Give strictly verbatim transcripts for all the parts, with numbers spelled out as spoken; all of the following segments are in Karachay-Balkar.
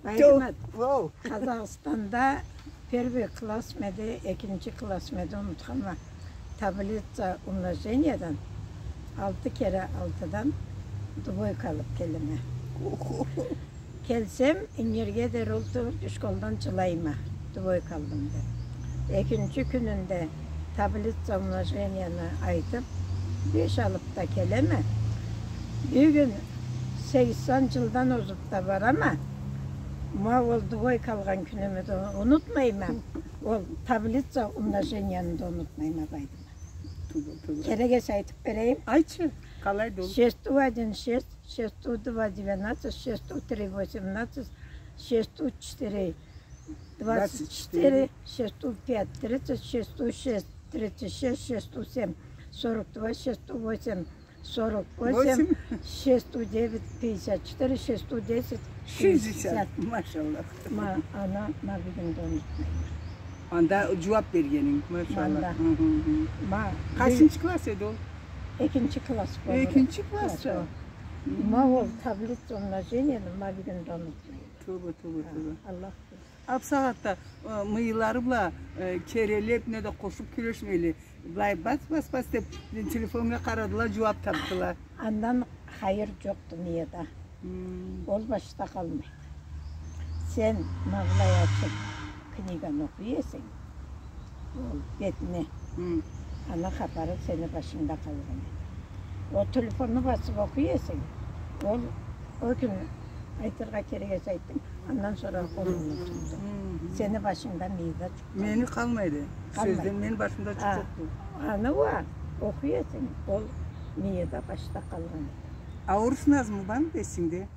Байдымат, Къазахстанда первый класс ма эди, экинчи класс ма эди, унутханма. Таблица умножениядан алты кере алтыдан двойка алып келеме. Келсем, ингирге дери ол ту-, школдан джылайма, двойка алдым деп. Экинчи кюнюнде таблица умноженияны айтып, беш алып да келеме. Бюгюн сексен джылдан озуп да барама. Ма ол двойка алгъан кюнюмю да унутмайма. Ол таблица умноженияны да унутмайма, Байдымат. Туура, туура. Керек эсе айтып берейим. Айтчы, къалайды ол? Шесть у один шесть, шесть у два двенадцать, шесть у три восемнадцать, шесть у четыре двадцать четыре, шесть у пять тридцать, шесть у шесть тридцать шесть, шесть у семь сорок два, шесть у восемь сорок восемь, шесть у девять пятьдесят четыре, шесть у десять шестьдесят. Шестьдесят. Машаллах. Ма, ана, ма бюгюн да унутмайма. Анда джууап бергенинг, машаллах. Ма анда. Хы, хы, хы. Ма, къайсынчы класс эди ол? Экинчи класс болур. Экинчи класс да? Класс ол. Хы. Ма ол таблица умноженияны ма бюгюн да унутмайма. Туура, туура, туура. Аллах. А бусагъатда, э, мыйылары бла, э, керелеп, не да къошуп кюрешмейле. Былай бас, бас, бас деп, телефоннга къарадыла, джууап тапдыла. Андан хайыр джокъду мияда. Хм. Ол башда къалмайды. Сен ма былай ачып книганы окъуй эсенг, ол бетине, хм, ана хапары сени башынгда къалгъан эди. Ол телефонну басып окъуй эсенг, ол, ол кюн айтыргъа керек эсе айтдынг, андан сора ол унутулду. Хм. Сени башынгда, мияда джукъ. Мени къалмайды. Къалмайды. Сёзден мени башымда джукъ джокъду. Аны уа окъуй эсенг, ол мияда башда къалгъан эди. А орус назму бармыды эсингде?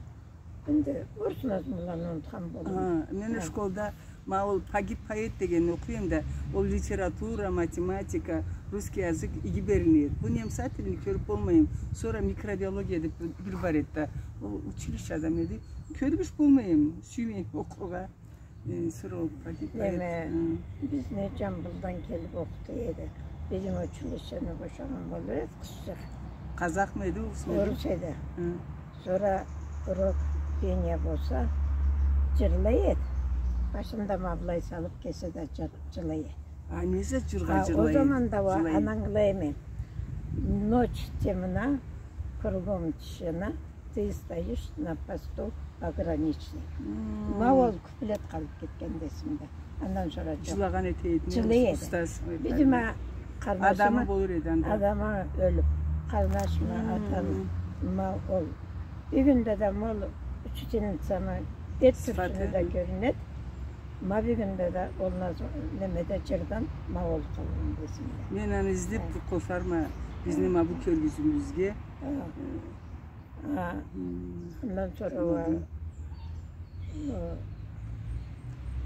Энди орус назмуланы унутхан болур. Ха, мен школда ма ол «Погиб поэт» дегенни окъуй эдим да, ол литература, математика, русский язык иги бериле эди. Бу немца тилни кёрюп болмай эдим. Сора микробиология деп бир, бир бар эди да. Ол училищеда ма эди. Кёрюп болмай эдим, сюймей эдим окъургъа. Э, сора ол «Погиб поэт». Неме, хы, бизни Джамбулдан келип окъута эди. Бизни училищени бошагъан болур эди къызчыкъ. Къазахмы эди, орусму эди? Орус эди. Хы. Сора урок пения болса, джырлай эди. Башын да ма былай салып, кеси да джыр-, джырлай эди. А не зат джыргъа джырлай эди? Ол заманда уа, аны ангылай эдим. Ночь темна, кругом тишина, ты стоишь на посту пограничный. Хм. Ма ол куплет къалып кетгенди эсимде. Андан сора джокъ. Джылагъан эте эди, джылай эди. Устаз, ой, видимо, къарнашымы, адамы болур эди анда. Адамы ёлюп, къарнашымы, хм, атамы, ма ол. Бюгюн да, да ма ол учительницаны бет тюртюню да кёрюнеди. Ма бюгюн да, да ол назы-, немеде, джырдан ма ол къалгъанды эсимде. Мен аны излеп къошарма бизни ма бу кёргюзюбюзге. Ха. Э, А, хм, андан сора уа, ангыладым, э,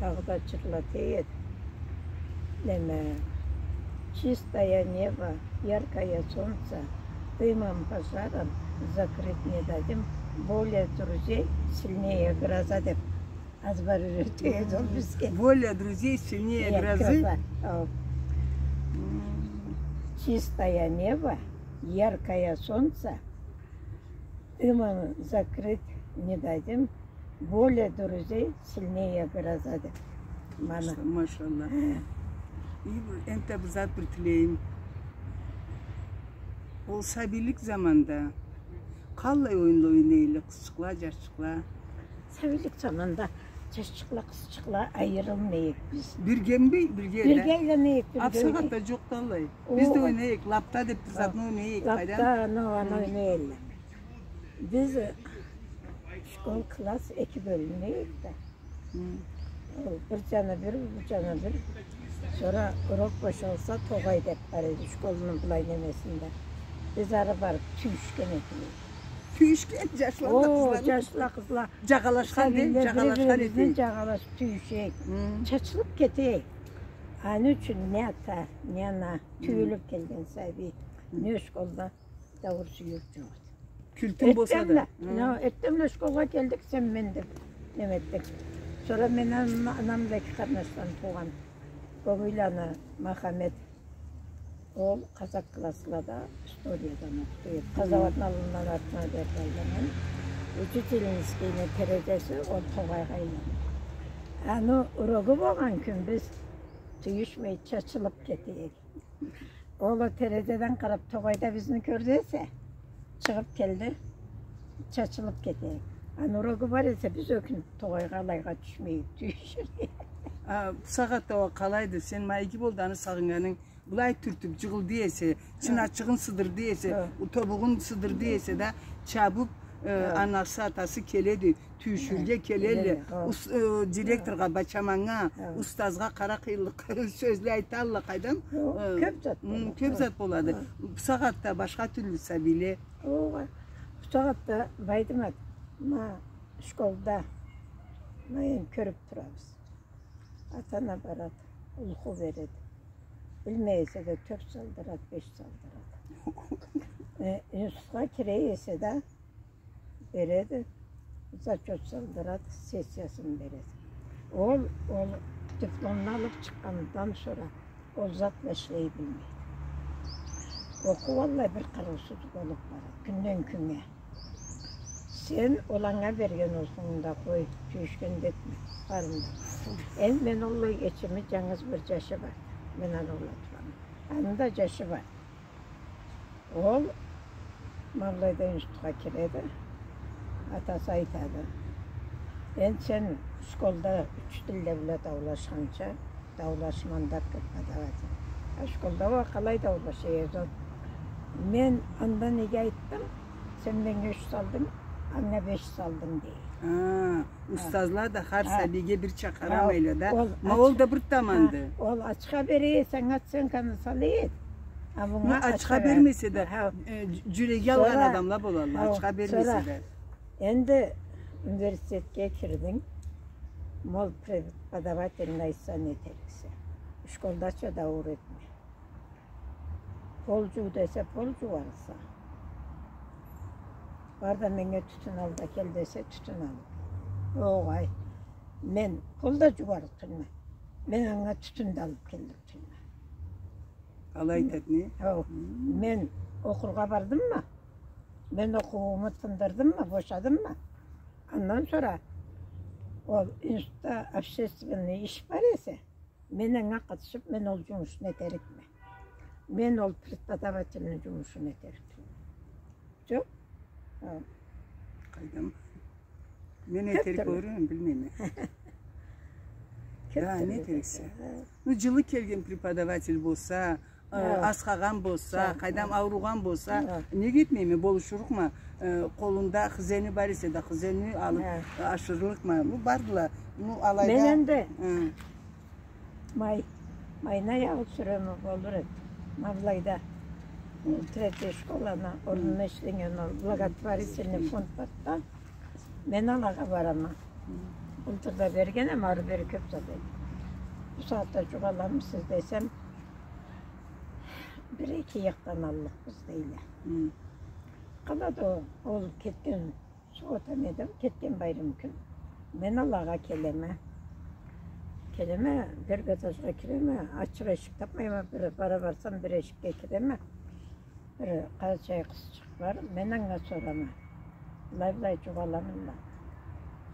дагъыда джырлата эди. Неме, чистое небо, яркое солнце, дымом, пожаром закрыть не дадим, воля друзей сильнее грозы деп. Азбар юйрете эди ол бизге. Воля друзей сильнее грозы. Грозы. Ау. Хм. Чистое небо, яркое солнце, дымом закрыть не дадим, воля друзей сильнее грозы деп. Мана. Машаллах. Хы. И бир, энтда бир зат бир тилейим. Ол сабийлик заманда къаллай оюнла ойнай эдиле къызчыкъла, джашчыкъла? Сабийлик заманда джашчыкъла, къызчыкъла айырылмай эдик биз. Биргеми? Бирге да. Бирге айлана эдик, бирге. А бусагъатда джокъду аллай. Биз да ойнай эдик, лапта деп бир затны ойнай эдик, къайдан? Лапта, аны, аны ойнай эдиле. Биз, э, школ класс эки бёлюне эди да. Хы. Ол бир джаны бир, бу джаны бир. Сора урок бошалса, тогъай деп бар эди школну былай немесинде. Биз ары барып тюйюшген эдик. Тюйюшген, джашла, къызла. О, къызла. Джашла, къызла. Джагъалашхан дей, сабийле джагъалашхан бир-бирибизни эдик. Джагъалашып тюйюше эдик. Хы. Чачылып кете эдик. Аны ючюн не ата, не ана, хы, тюйюлюп келген сабий, хы, не школда. Дауур-сююр джокъ эди. Кюлтюнг болса да. Эртденбла, хы, но, эртденбла школгъа келдик, сен, мен деп, неме этдик. Сора мен ан-, анам бла эки къарнашдан туугъан Гобуйланы Махамет, ол къазакъ класслада историядан окъута эди. Хы. Къазауатны аллындан артына дери айланнган. Учительницкийни терезеси ол тогъайгъа айланды. Аны урогу болгъан кюн биз тюйюшмей чачылып кете эдик. Ол а терезеден къарап, тогъайда бизни кёрдю эсе, чыгъып келди, чачылып кете эдик. Аны урогу бар эсе, биз ол кюн тогъайгъа алайгъа тюшмей тюйюшюр эдик. А бусагъатда ол къалайды? Сен ма иги болду аны сагъыннганынг. Былай тюртюп джыгъылды эсе, чыначыгъын сыдырды эсе, тобугъун сыдырды эсе да, чабып, э, анасы, атасы келеди, тюйюшюрге келелле, ус-, э, директоргъа, бачаманнга, устазгъа къара къыйынлыкъ сёзле айталла, къайдам. Кёп зат болады. Кёп зат болады. Бусагъатда башха тюрлю сабийле. Огъай, бусагъатда, Байдымат, ма школда, ма энди кёрюп турабыз. Ата-ана барады, улху береди. Билмей эсе да, тёрт салдырады, беш салдырады. Э, институтха кире эсе да, береди, зачёт салдырады, сессиясын береди. Ол, ол дипломну алып чыкъгъандан сора ол затла ишлей билмейди. Окъуу аллай бир къарыусуз болуп барады кюнден кюннге. Сен ол анга берген улхунгу да къой, тюйюшген да этме, барын да. Энди мен аллай кечими, джангыз бир джашы бар. Мен аны бла турама. Аны да джашы бар. Ол ма былайда институтха киреди. Атасы айтады: «Энди сен школда учителле бла даулашханча, даулашма анда преподаватель». А школда уа къалай даулаша эдинг? «Мен анда неге айтдым, сен меннге юч салдынг, анга беш салдынг», — дейди. А, устазла да хар сабийге бирча къарамайла да. Ма ол да бир таманды. Ол ачха бере эсе, анга оценканы сала эди. А мынга ачха бермесе да, э, джю-, джюреги алгъан адамла болалла, ачха бермесе да. Энди университетге кирдинг, ма ол преподавательни айтса, не этериксе. Школдача да аур этме. Пол джуу десе, пол джууарыкъса. Бар да меннге тютюн ал да кел десе, тютюн алып. Огъай, мен пол да джууарыкъ тюлме. Мен анга тютюн да алып келликъ тюлме. Алай айтады, не? Хау. Мен окъургъа бардымма? Мен окъуууму тындырдымма, бошадымма? Андан сора ол институтда общественный иш бар эсе, мен анга къатышып, мен ол джумушну этерикме. Мен ол преподавательни джумушун этерик тюлме. Джокъ. Хау. Къайдам. Мен этерик болур эдим, билмейме. Да, не этериксе. Ну, джылы келген преподаватель болса, э, асхагъан болса, къайдам, ауругъан болса, неге этмейме, болушурукъма, э, къолунда хызени бар эсе да, хызени алып, э, ашырлыкъма. Ну, бардыла. Ну, алайда. Мен энди Май, майны аягъы сюреме болур эди. Ма былайда, ол третья школаны орнуна ишленнген ол благотворительный фонд барды да. Мен алагъа барама. Былтыр да бергенме, ары бери кёп зат эди. Бусагъатда джукъ аламысыз десем, бир-эки ыйыкъдан аллыкъбыз дейле. Къалады ол, ол кетген Суббота эди, кетген байрам кюн. Мен алагъа келеме. Келеме, бир этажгъа киреме, ачыкъ эшик тапмайма, бир бара барсам, бир эшикге киреме. Бир къарачай къызчыкъ бар, мен анга сорама. Былай-былай джукъ аламын да.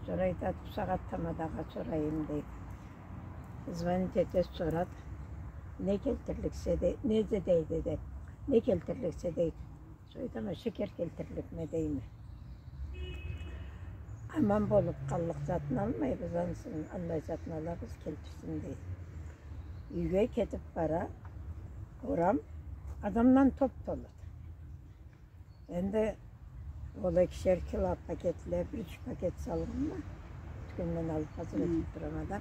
Сора айтады, бусагъат тамадагъа сорайым, дейди. Звонить этеди, сорады. Не келтирликсе, де, не де, дейди, де. Не келтирликсе, дейди. Сора айтама, шекер келтирликме дейме. Аман болуп къаллыкъ затын алмайбыз, ансы аллай затын алабыз, келтирсин дейди. Юйге кетип бара, орам адамдан топ-толуду. Энди ол экишер кило пакетле, бир юч пакет салгъанма, тюкенден алып, хазыр этип турама да.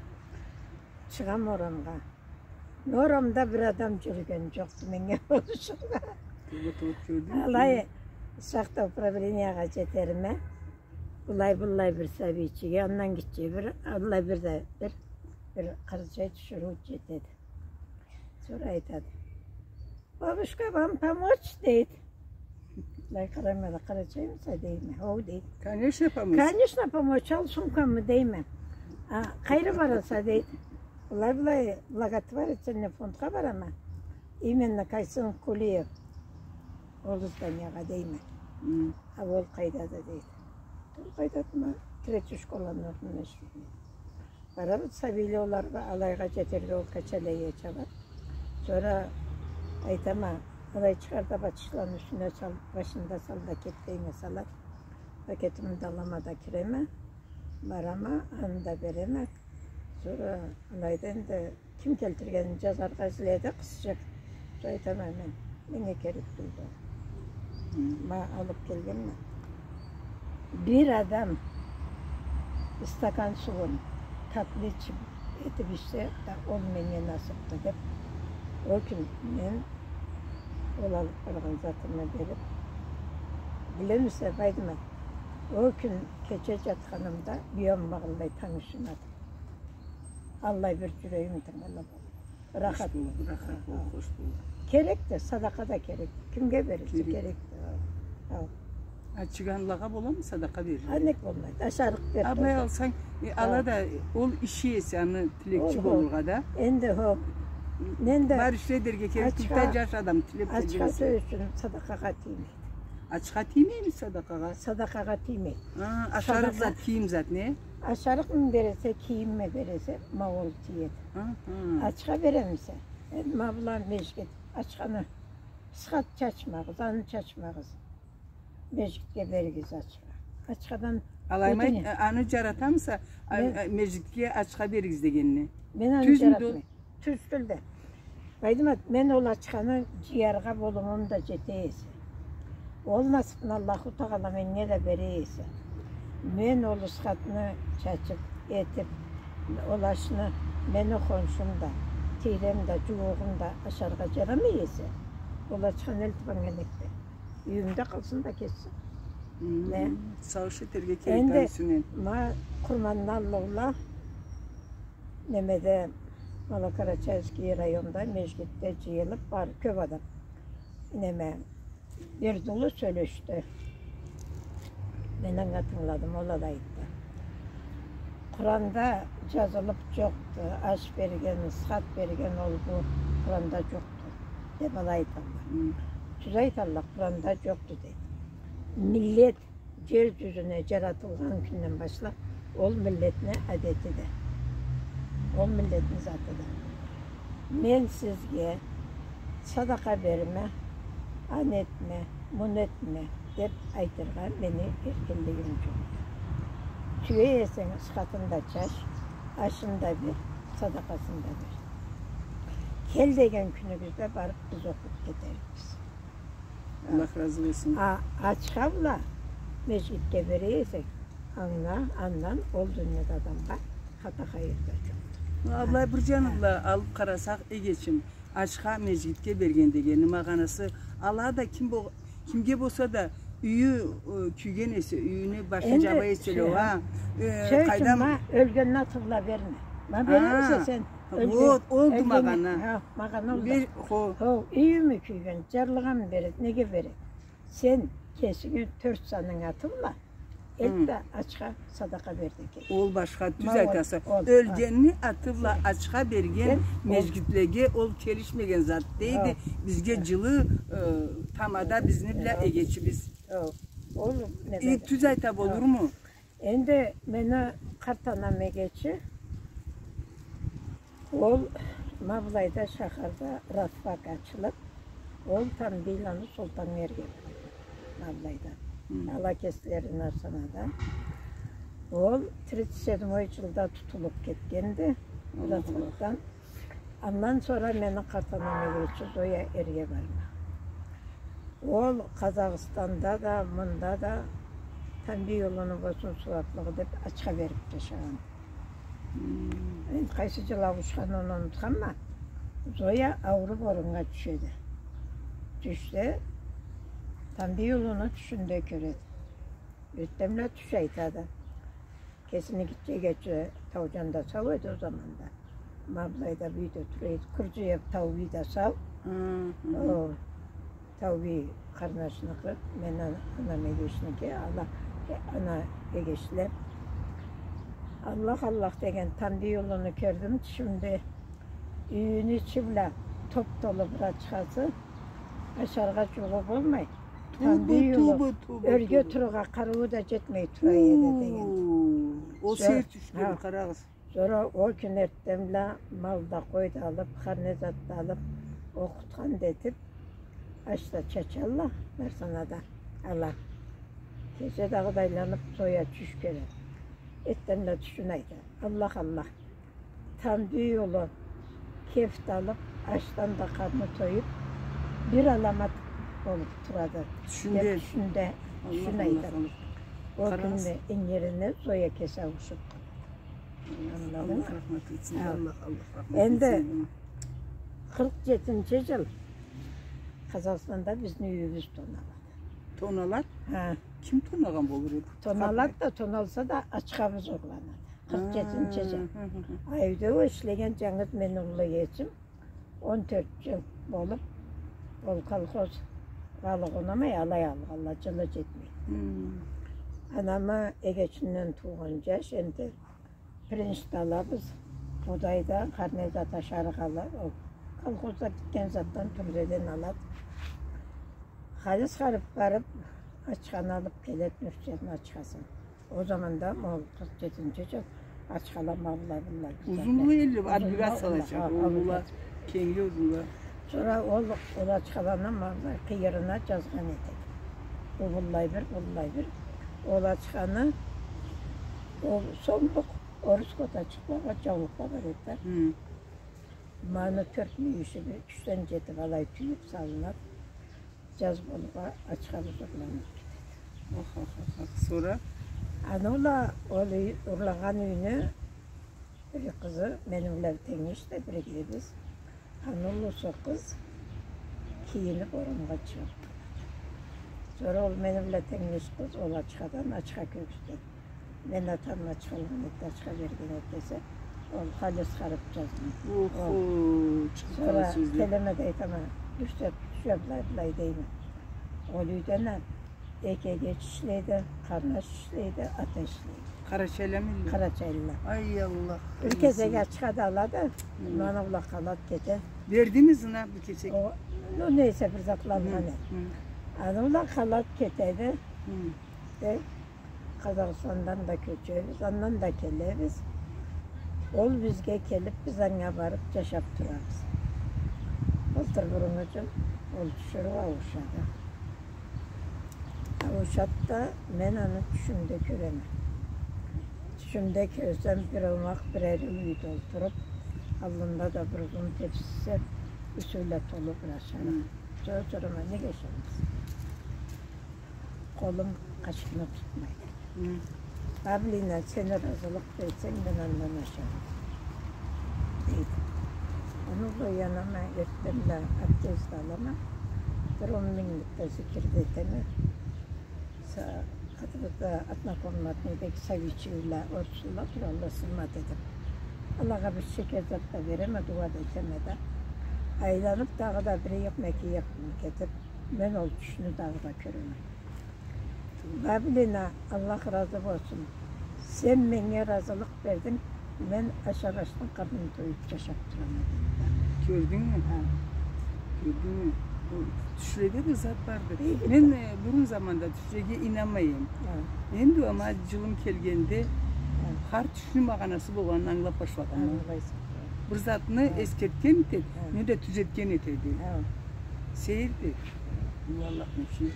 Чыгъам орамгъа. Орамда бир адам джюрюген джокъду меннге болушургъа. Алай, шахта управлениягъа джетериме, былай-былай бир сабийчиге, андан гитче бир, аллай бир да бир, бир къарачай тиширыу джетеди. Сора айтады: «Бабушка, вам помочь?» — дейди. Былай къарайма да, «Къарачаймыса?» — дейме. «Хау», — дейди. «Конечно, помочь». «Конечно, помочь, ал сумкамы?» — дейме. «А къайры бараса?» — дейди. «Былай-былай благотворительный фондха барама. Именно Кайсын Кулиев. Ол зданиягъа», — дейме. «А ол къайдады?» — дейди. Къайдадыма, третий школаны орнуна ишлейме. Барабыз, сабийле олар ба-, алайгъа джетерге ол качале ачабыз. Сора айтама, алай чыгъар да, батышланы юсюне сал, башында сал да кет дейме, салат. Пакетими да алама да киреме. Барама, аны да береме. Сора алайда энди ким келтиргенин джазаргъа изледи къызчыкъ. Сора айтама мен, меннге керек тюлдю. Ма алып келгенме. Бир адам стакан сууун татлы ичип, этип ичсе да, ол меннге насыпды деп, ол кюн мен ол алып баргъан затымы берип, билемисе, Байдымат, ол кюн кече джатханымда бир аммагъанлай тангышынады. Аллай бир джюрегим тынгылы болур. Рахат. Хош болур, рахат болур, хош болур. Керекди, садакъа да керекди. Кимге берирсе, керекди. Ха. Ачыгъанлагъа боламы садакъа берирге? А, нек болмайды? Ашарыкъ бер. А, былай алсанг, э, ала да, ол иши эсе, аны тилекчи болургъа да. Энди хо. Энди бар ишни этерге керек, ачха, да джаш адам тилеп да келмесе. Ачха сёз ючюн садакъагъа тиймейди. Ачха тиймейми садакъагъа? Садакъагъа тиймейди. А, ашарыкъ зат, кийим зат, не? Ашарыкъмы бересе, кийимми бересе, ма ол тиеди. Аха. Ачха беремисе, э, ма была межгит, ачханы схат чачмагъыз, аны чачмагъыз. Межгитге беригиз ачха. Ачхадан... Алаймай, э, аны джаратамыса, а, межгитге ачха беригиз дегенни? Мен аны джаратмайма. Тюз тюлдю. Байдымат, мен ол ачханы джыяргъа болумум да джете эсе, ол насыпны Аллаху Тагъала меннге да бере эсе, мен ол схатны чачып, этип, ол ашны мени хоншум да, тийрем да, джууугъум да ашаргъа джарамай эсе, ол ачханы элтип анга нек да, юйюмде къалсын да кетсин. Не? Сагъыш этерге керек. Энди аны юсюнден. Ма Къурманны аллыула немеде, Малокарачаевский районда межгитде джыйылып бар кёп адам. Неме, Бердулу сёлешди. Мен анга тынгыладым, ол алай айтды. Къуранда джазылып джокъду, аш берген, схат берген ол бу Къуранда джокъду, деп алай айталла. Тюз айталла, Къуранда джокъду, деди. Миллет джер джюзюне джаратылгъан кюнден башлап, ол миллетни адети да, ол миллетни заты да. Мен сизге садакъа берме, аны этме, муну этме деп айтыргъа мени эркинлигим джокъду. Тюе эсенг, схатын да чач, ашын да бер, садакъасын да бер. Кел деген кюнюгюзде барып биз окъуп кетерикбиз. Аллах разы болсун. А ачха бла межгитге бере эсек, анга, андан ол дунияда адамгъа хата хайыр да джокъду. А былай бир джаны бла алып къарасакъ, эгечим, ачха межгитге берген дегенни магъанасы, ала да ким бол-, кимге болса да юйю, э, кюйген эсе, юйюню башын джаба эселе, ха, э, къайдам, ма ёлгенни аты бла берме. Ма беремисе сен? Вот, олду магъана. Ха, магъана олду. Хо, юйюмю кюйген, джарлыгъамы береди, неге береди? Сен кесинги тёрт санынг аты бла элт да ачха садакъа бер деген. Ол башха, тюз айтаса. Ёлгенни аты бла ачха берген межгитлеге ол келишмеген зат дейди. Бизге джылы, э, тамада бизни бла эгечибиз. Ол не... Э, тюз айта болурму? Энди мени къарт анам эгечи, ол ма былайда шахарда рабфак ачылып, ол Тамбийланы Солтаннга эрге баргъан, ма былайда. Ала кеслерини Арсанада. Ол тридцать седьмой джылда тутулуп кетгенди рабфакдан. Андан сора мени къарт анам эгечи Зоя эрге баргъан. Ол Къазахстанда да, мында да Тамбий улуну болсун сууаплыгъы деп ачха берип джашагъан. Энди къайсы джыл ауушханын унутханма, Зоя ауруп оруннга тюшеди. Тюшсе, Тамбий улуну тюшюнде кёреди. Эртденбла тюш айтады. Кесини гитче эгечи Тауджан да сау эди ол заманда. Ма былайда бийде тура эди. Курджиев Таубий да сау. Ол Таубий къарнашныкъы, мени ана-, анам эгечники, ала, э, ана эгечле. Аллах, Аллах деген Тамбий улуну кёрдюм тюшюмде. Юйюню ичи бла топ-толу бир ачхасы, ашаргъа джугъу болмай, Тамбий улу, ёрге турургъа къарыуу да джетмей тура эди деген. Ол сейир тюшлени къарагъыз. Сора ол кюн эртденбла мал да, къой да алыб, хар не зат да алыб, окъутхан да этиб, аш да чачалла, барсана да ала. Кече дагъыда айланыб, Зоя тюш кёре. Эртденбла тюшюн айта. Аллах, Аллах. Тамбий улу кеф да алыб, ашдан да къарны тоюб, бир аламат болуб турады. Тюшюнде. Тюшюнде. Тюшюн айта. Ол кюнню ингирине Зоя кеси ауушуб къалды. Ангыладынгмы? Аллах рахмат этсин. Аллах, Аллах рахмат этсин. Энди къыркъ джетинчи джыл Къазахстанда бизни юйюбюз тоналады. Тоналады? Хы. Ким тонагъан болур эди? Тоналады да, тоналса да, ачхабыз урланады. Къыркъ джетинчи джыл. Хы, хы, хы. Айда ол ишлеген джангыз мени уллу эгечим. Он тёрт джыл болуб, ол колхоз къалыкъ унамай, алай алгъалла, джылы джетмей. Анамы эгечинден туугъан джаш, энди пиринч да алабыз, будай да, хар не зат ашарыкъ ала, ол колхозда битген затдан тёнгеден алады. Халис харип барыб, ачханы алыб келеди, Нюрсетни ачхасын. Ол заманда ма ол къыркъ джетинчи джыл ачхала ма былай, былай. Узунла элли, обвивать салачакъ, узунла, кенгли узунла. Сора ол, ол ачхаланы ма былай къыйырына джазгъан этеди. Бу быллай бир, быллай бир. Ол ачханы, ол сомлукъ, орус котачыкъла, джаулукъла бар эди да. Хы. Ма аны тёрт мюйюшю бир ючден джетиб алай тюйюб салынады. Джаз болургъа ачха бузурланыб кетеди. Ох, ох, ох, ох. Сора? Аны бла ол юй, урланнган юйню бир къызы, мени бла тенгишди, биргебиз. Аны уллусу къыз кийиниб орамгъа чыгъыб къалады. Сора ол мени бла тенгиш къыз ол ачхадан ачха кёргюзтеди. Мен атам ачха алгъан эди, ачха берген эди десе, ол халис харип джазгъан. Охо, ол чыкъды сора сёзле. Келеме да айтама, Нюрсет, тюш, былай, былай дейме. Ол юйден а эки эгеч ишлейди, къарнаш ишлейди, ата ишлейди. Къарачайлымы элле? Къарачайлыла. Ай Аллах. Бир кесек ачха да алады, хы, ма аны бла къалады, кетеди. Бердими ызына бир кесек? О, ну, нейсе, бир затла алгъан эди. Хы, хы. Аны бла къалады, кетеди. Хы. Э, Къазахстандан да кёчебиз, андан да келебиз. Ол бизге келип, биз анга барып джашап турабыз. Былтыр буруннгу джыл ол тюшюрюу ауушады. Ауушады да, мен аны тюшюмде кёреме. Тюшюмде кёрсем, бир омакъ, бир ариу юйде олтуруп, аллында да бир узун тепсиси, юсю бла толу бир ашама. Хы. Сора сорама, неге ашамайса? Къолум къашыкъны тутмайды. Хы. Бабылина, сен разылыкъ берсенг, мен андан ашарма, дейди. Аны бла уянама, эртденбла абдез да алама. Бир он минутлукъ да зикир да этеме. Са-, къатыбызда однокомнатныйдеги Савичи бла орусла туралла, сымат этип. Алагъа бир шекер зат да береме, дуа да этеме да. Айланып, дагъыда бир ыйыкъ-эки ыйыкъ кетип, мен ол тюшню дагъыда кёреме. Бабылина, Аллах разы болсун. Сен меннге разылыкъ бердинг, мен ашар ашны къарным тоюп джашап турама, дейди да. Кёрдюнгмю? Хы. Кёрдюнгмю? Бу тюшледе бир зат барды. Дейди да. Мен, э, бурун заманда тюшлеге ийнанмай эдим. Хы. Энди ама джылым келгенде, хы, хар тюшню магъанасы болгъанын ангылап башлагъанма. Ангылайса. Бир затны, хы, эсгертген этеди, хы, не да тюзетген этеди. Хы. Сейирди. Бу Аллахны иши.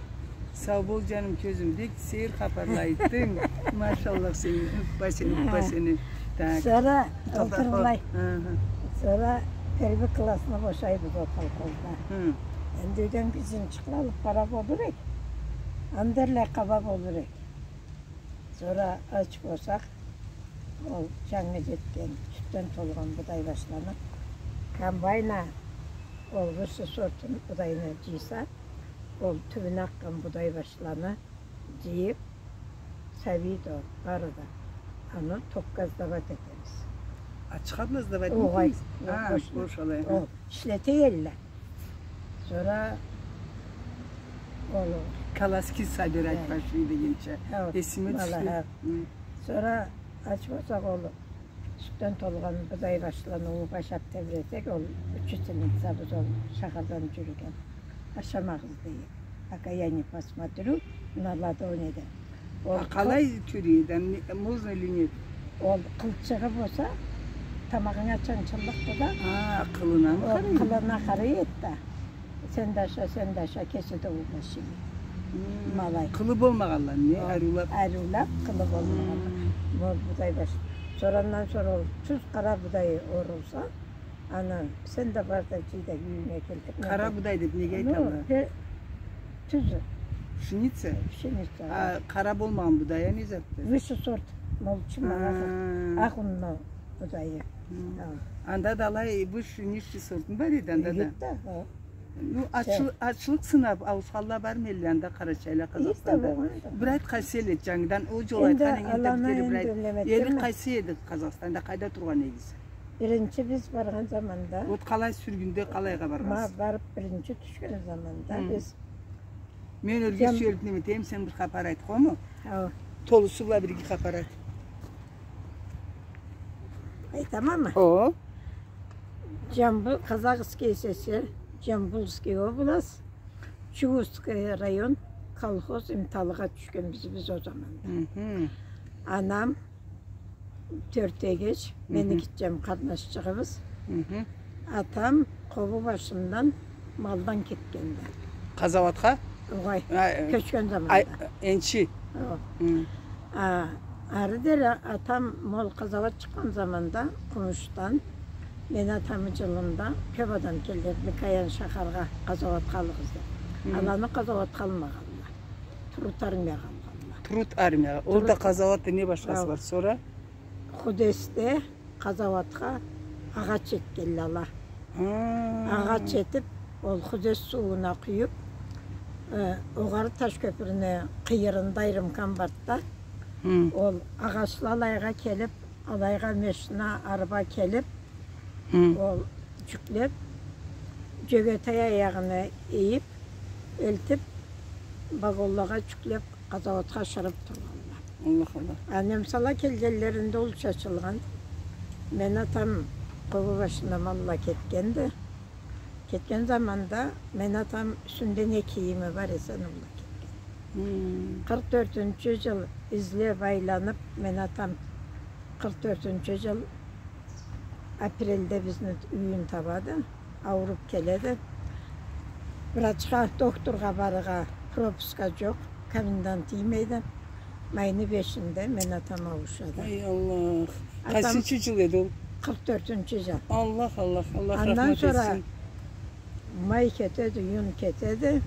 Сау бол, джаным, кёзюм, бек сейир хапарла айтдынг. Машаллах сени, уппа сени, уппа сени. Так. Сора олтур былай. Хы, хы. Сора первый классны бошайбыз ол колхозда. Хы. Энди юйден гызынчыкъла алып бара болур эк. Анда эрлай къаба болур эк. Сора ач болсакъ, ол джангы джетген, сютден толгъан будай башланы комбайнда ол бирси сортун будайны джыйса, ол тюбюне акъгъан будай башланы джыйып, сабийди ол, бары да. Аны токга сдавать этебиз. Ачха бла сдавать этебиз? Огъай, а, бош, бош алай, хы. Ол ишлете элле. Сора ол колоски собирать, хы, башлай дегенча. Хы, эсиме тюшдю. Хы. Сора ач болсакъ, ол сютден толгъан будай башланы ууп ашап тебресек, ол учительницабыз, ол шахардан джюрюген, ашамагъыз дейди. Пока я не посмотрю на ладони деп. А къалай тюрюйдю, можно или нет? Ол къылчыгъы болса, тамагъынга чанчыллыкъды да. А, къылына къарай. Къылына къарай эди да. Сен да аша, сен да аша, кеси да угъуш эди. Ма алай. Къылы болмагъанла, не? Ариулап. Ариулап, къылы болмагъанла. Ол будай баш. Сора андан сора ол тюз къара будай орулса, аны сен да бар да, джый да, юйюнге келтир. Къара будай деп неге айталла? Тюз. Пшеница? Пшеница. А къара болмагъан будай а не затды? Высший сорт, молчу, ма алай, акъ унну будайы. Анда да алай высший, низший сорту бар эди анда да. Ну, ачлыкъ сынап ауушханла бармы элле анда къарачайла, Къазахстанда? Бир айт, къайсы эл эди джангыдан, ол джол айтхан эдинг, бир айт. Эли къайсы эди Къазахстанда, къайда тургъан эдигиз? Биринчи биз баргъан заманда. Вот къалай сюргюнде, къалайгъа баргъансыз? Ма барып биринчи тюшген заманда биз. Мен ёрге сюелип неме этейим, сен бир хапар айт, хомму? Хау. Толусу бла бирге хапар айт. Айтамамы? О. Джамбу-, Казахская ССР, Джамбульская область, Чувузский район, колхоз Имталыгъа тюшгенбиз биз ол заманда. Анам, тёрт эгеч, мени гитчем къарнашчыгъыбыз. Атам Къобу башындан малдан кетгенди. Къазауатха? Огъай, кёчген заманда. Энчи. О. А, ары дери атам, ол къазауат чыкъгъан заманда Къумушдан, мени атамы джылында кёп адам келгенди Каян шахаргъа къазауатха алыгъыз деп. Аланы къазауатха алмагъанла. Труд армиягъа алгъанла. Труд армиягъа. Ол да къазауатды, не башхасы бар сора? Худесде къазауатха агъач этгенле ала. Агъач этип, ол Худес сууна къуюп, э, огъары Ташкёпюрню къыйырында Ирымкан барды да. Ол агъачла алайгъа келип, алайгъа машина, арба келип, ол джюклеп, джёгетей аягъына ийип, элтип, вагонлагъа джюклеп, къазауатха ашырып тургъанла. Аллах, Аллах. А немсала келгенлеринде ол чачылгъан. Мени атам Къобу башына малла кетгенди. Кетген заманда мени атам юсюнде не кийими бар эсе, аны бла кетген. Къыркъ тёртюнчю джыл излеп айланып, мени атам къыркъ тёртюнчю джыл апрельде бизни юйюн табады, ауруп келеди. Врачха, докторгъа барыргъа пропуска джокъ, комендант иймейди. Майны бешинде мени атам ауушады. Ай Аллах. Къайсынчы джыл эди ол? Къыркъ тёртюнчю джыл. Аллах, Аллах, Аллах рахмат этсин. Андан сора май кетеди, юн кетеди.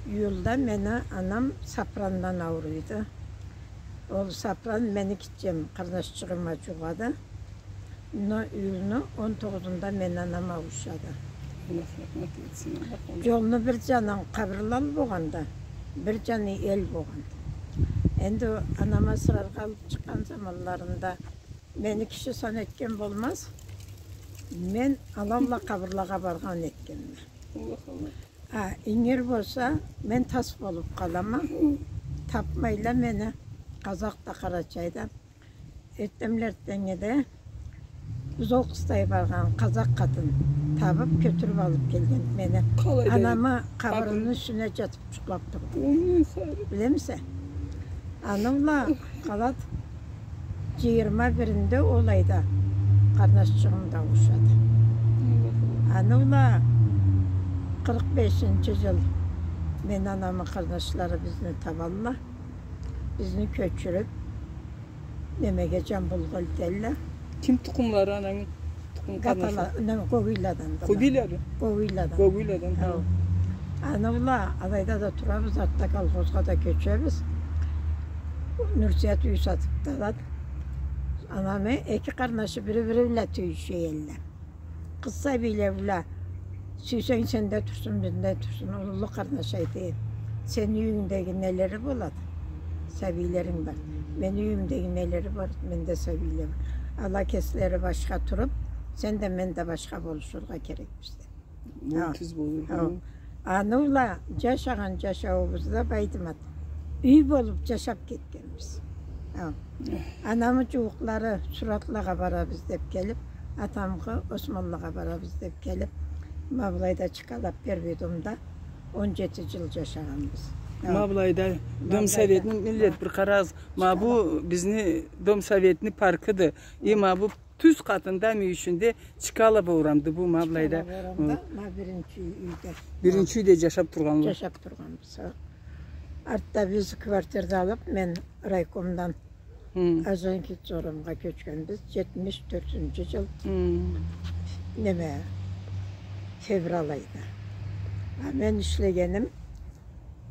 Июлда мени анам сапрандан ауруйду. Ол сапран мени гитчем къарнашчыгъыма джугъады. Но июлну он тогъузунда мени анам ауушады. Аллах рахмат этсин, Аллах, Аллах. Джолну бир джаны къабырлал болгъанды, бир джаны эл болгъанды. Энди анам асыраргъа алып чыкъгъан заманларында мени киши сан этген болмаз, мен ала бла къабырлагъа баргъан этгенме. Аллах, Аллах. А ингир болса, мен тас болуп къалама. Тапмайла мени, къазакъ да, къарачай да. Эртденбла эртденнгиде бузоу къыстай баргъан къазакъ къатын табып, кётюрюп алып келген мени. Къалай да? Анамы къабырыны юсюне джатып джукълап турду. Билемисе? Аны бла къалады, джыйырма биринде ол айда къарнашчыгъым да ауушады. Аны бла къыркъ бешинчи джыл мени анамы къарнашлары бизни табалла. Бизни кёчюрюп, немеге, Джамбулгъа элтелле. Ким тукъумлары анангы? Тукъум къарнашлары? Гатала, неме, Гогуйладан. Гогуйладан? Гогуйладан. Гогуйладан, хы. Аны бла алайда да турабыз, артда колхозгъа да кёчебиз. Нурсият юй сатып да алады. Анамы эки къарнашы бири-бири бла тюйюшелле. Къыз сабийле бла, сюйсенг сенде турсун, менде турсун, уллу къарнаш айтады. Сени юйюнгдеги нелери болады? Сабийлеринг бар. Мени юйюмдеги нелери бар? Менде сабийле бар. Ала кеслери башха туруп, сен да, мен да башха болушургъа керекбиз деп. Бу тюз болур. Аны бла джашагъан джашауубузда, Байдымат, юй болуп джашап кетгенбиз. Анамы джууукълары Суратлагъа барабыз деп келип, атамгъы Османлагъа барабыз деп келип, ма былайда чыкъалап Бербедомда Он жети жыл жашагъанбыз. Ма былайда Дом советни, миллет, бир къарагъыз. Ма бу бизни Дом советни паркыды. Э, ма бу тюз къатында, мюйюшюнде Чкалова орамды бу, ма былайда. Чкалова орамда, ма биринчи юйде. Биринчи юйде жашап тургъанла. Жашап тургъанбыз. Артда биз квартирада алып, мен райкомдан Хы. Орджоникидзе орамгъа кёчгенбиз, жетмиш тёртюнчю жыл. Хы. Неме, февраль айда. А мен ишлегеним,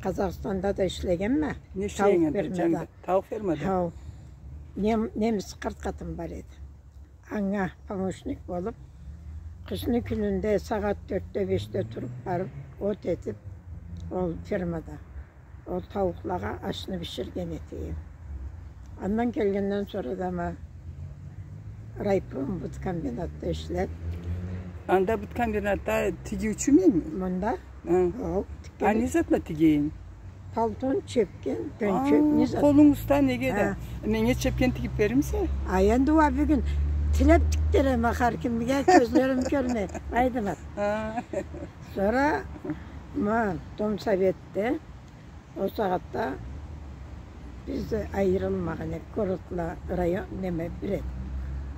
Къазахстанда да ишлегенме. Не ишлеген эдинг? Тауукъ фермада. Тауукъ фермада? Хау. Нем-, немис къарт къатын бар эди. Анга помощник болуп, къышны кюнюнде сагъат тёртде, бешде туруп барып, от этип, ол фермада ол тауукълагъа ашны биширген этейим. Андан келгенден сора да ма райпромбыткомбинатда ишлеп. Анда быткомбинатда тигиучюмю? Мында? Хы. Хау, тикген. А не затла тигейин? Палтон, чепкен, тёнчек, не зат. Къолунг уста, неге да. Хы. Менге чепкен тигип берирмисе? А энди уа бюгюн тилеп тикдиреме, хар кимге, кёзлерим кёрмей. Айдымат. Хы. Сора ма Дом советде ол сагъатда биз айырылмагъан эдик. Городла район, неме, бир эди.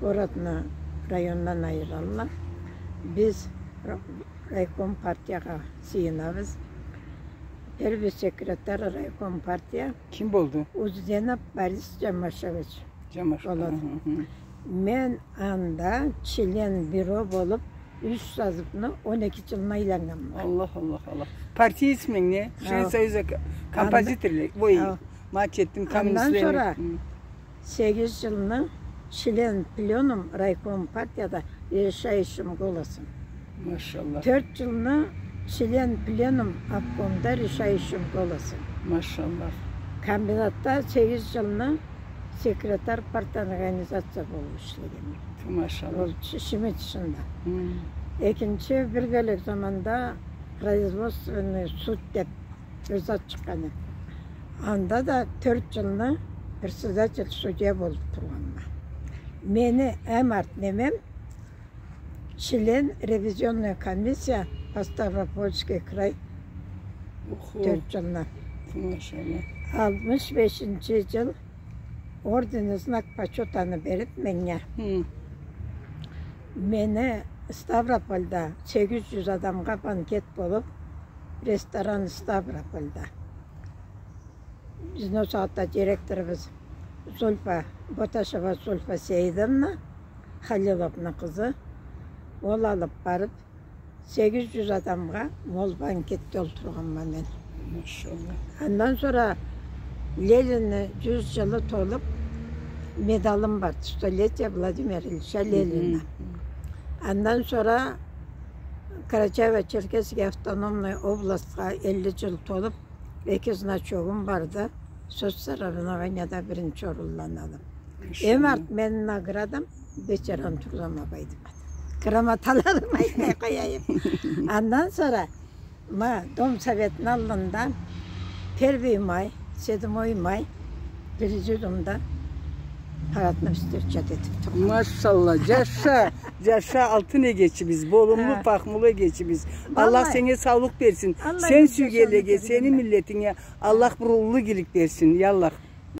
Городну райондан айыралла. Биз райком партиягъа сыйынабыз. Первый секретарь райком партия. Ким болду? Узденов Борис Жамашевич. Жамашев. Болады. Хы, хы. Мен анда член бюро болуп, юч созывну он эки жылына айланнганма. Аллах, Аллах, Аллах. Партия исминг не? Член союза композиторлей. Ой, ма кетдим, коммунистлей. Андан сора сегиз жылны член пленум райком партияда решающим голосом. Машаллах. Тёрт жылны член пленум обкомда решающим голосом. Машаллах. Комбинатда сегиз жылны секретарь парторганизация болуп ишлегенме. Ту, машаллах. Ол иш-, ишими тышында. Хы. Экинчи бир бёлек заманда производственный суд деп бир зат чыкъгъан эди. Анда да тёрт жылны председатель судья болуп тургъанма. Мени эм арт немем член ревизионная комиссия по Ставропольский край. Уху. Тёрт жылны. Машаллах. Алтмыш бешинчи жыл орден Знак почётаны берип меннге. Хы. Мени Ставропольда сегиз жюз адамгъа банкет болуп, ресторан Ставропольда. Бизни ол сагъатда директорубуз Зульфа, Боташева Зульфа Сеидовна, Халиловну къызы. Ол алып барып, сегиз жюз адамгъа мол банкетде олтургъанма мен. Машаллах. Андан сора Ленинни жюз жылы толуп, медалым барды. Столетие Владимира Ильича Ленина. Хы. Андан сора Карачаево-Черкесский автономный областха элли жыл толуп, эки значогум барды. Соцсоревнованияда биринчи орунланы алдым. Машаллах. Эм арт мени наградам ветеран Труда Абайдымады. Грамоталарым айтмай къояйым. Андан сора ма Дом советни аллында первый май, седьмой май президиумда парадны встречать этип тургъан. Машаллах, жаша, жаша, алтын эгечибиз, болумлу, пахмулу эгечибиз. Аллах сеннге саулукъ берсин. Сен сюйгенлеге, сени миллетинге Аллах бир уллу игилик берсин, я Аллах.